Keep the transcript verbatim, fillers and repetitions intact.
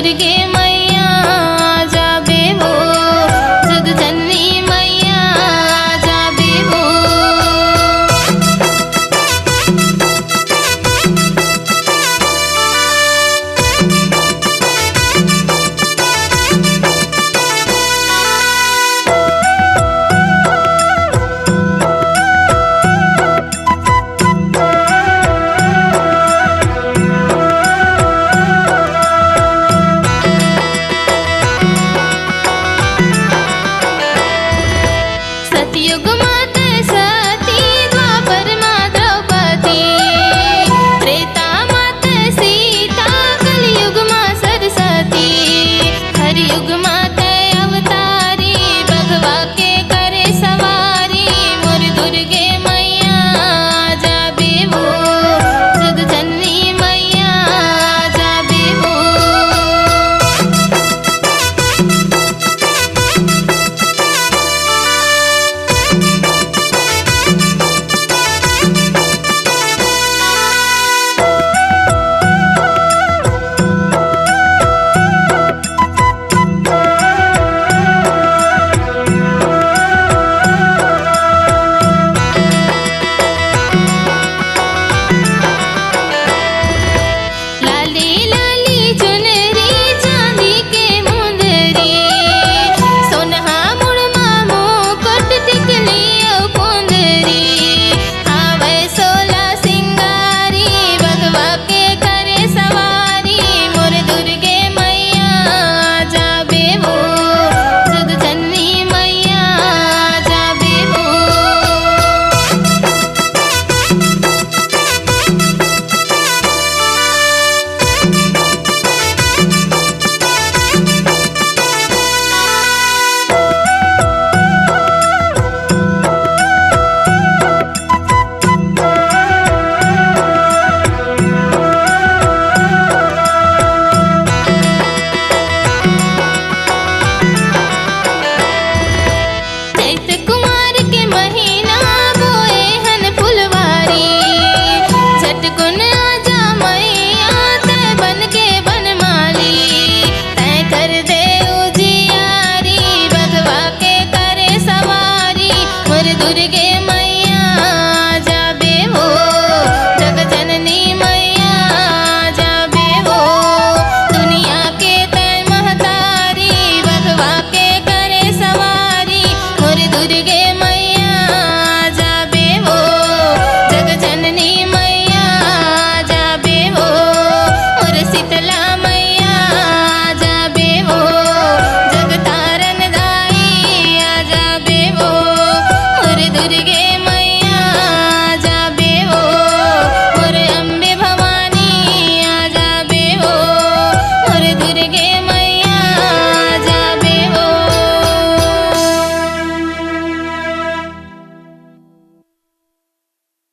दुर्गे मैया आ जाबे वो, जग जननी मैया आ जाबे वो। सतयुग मात सती, द्वापर मा द्रौपदी, त्रेता मात सीता, कलयुग मा सरस्वती, हर युग मात अवतारी, बघवा के करे सवारी, मोर दुर्गे मैया आ जाबे वो, जग जननी मैया आ जाबे वो। लाली लाली चुनरी, चांदी के मुंदरी, सोनहा मुड़मा मुकुट, टिकली अउ पुंदरी, हावय सोला सिंगारी, बघवा के करे सवारी, मोर दुर्गे मैया आ जाबे वो, जग जननी मैया आ जाबे वो। चैत कुमार के महीना, बोए हन फुलवारी, झटकुन आजा मैया, तै बन के बनमाली, तै कर दे उजियारी, बघवा के करे सवारी, मोर दुर्गे